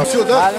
Все, да?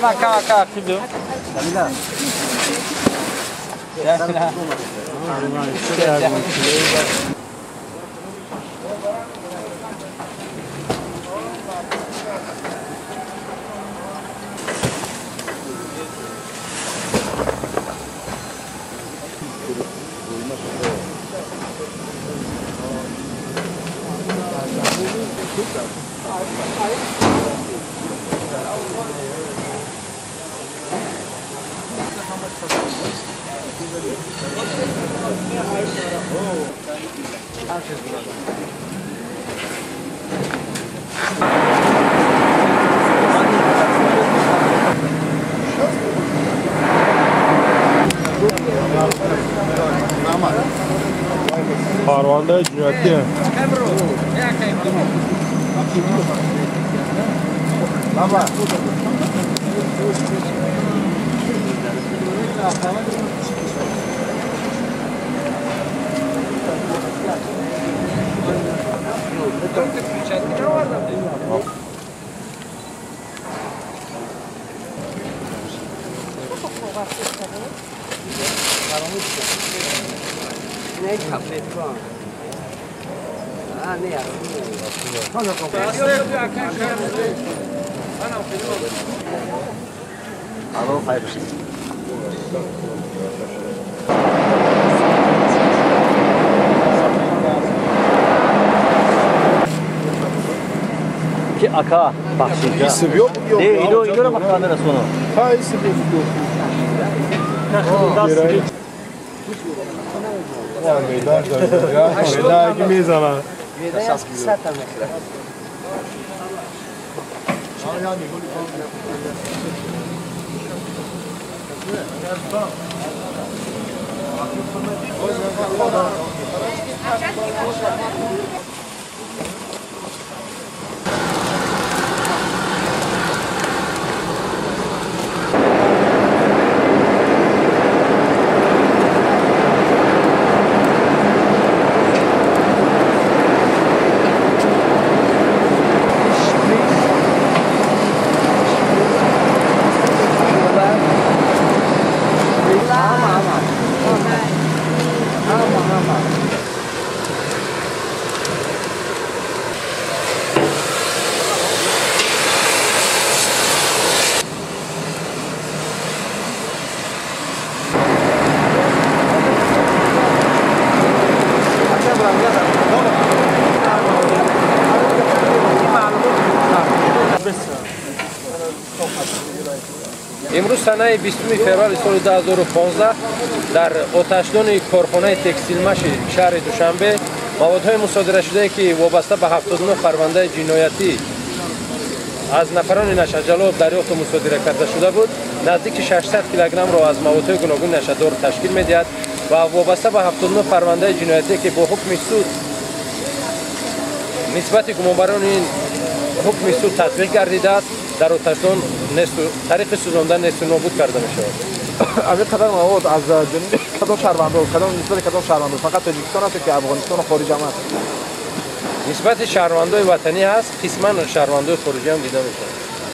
Парванда ҷиноятӣ. Ки ака бахшида. Не, ино ино бахшида расоно. Ха, исиб ё. Имрӯз санаи 20 феврали соли 2015 дар оташдони корхонаи текстилмаши шаҳри Душанбе маводҳои мусодирашудае ки вобаста ба 79 парвандаи ҷиноятӣ аз нафарони нашъаҷалоб дарёфту мусодира карда шуда буд, наздики 600 килограммро аз маводҳои гуногуни нашъадор ташкил медиҳад ва вобаста ба 79 парвандаи ҷиноятие ки бо ҳукми суд нисбати гумонбарони ин ҳукми суд татбиқ гардидааст, дар оташдон тариқи сӯзондан несту нобуд карда мешавад. Аз ин қадар мавод аз ҷониби кадом шаҳрвандо, кадом нисбати кадом шаҳрвандо, фақат Тоҷикистон аст ё ки Афғонистону хориҷ ҳам аст? Нисбати шаҳрвандои ватанӣ ҳаст, қисман шаҳрвандои хориҷӣ ҳам дида мешавад.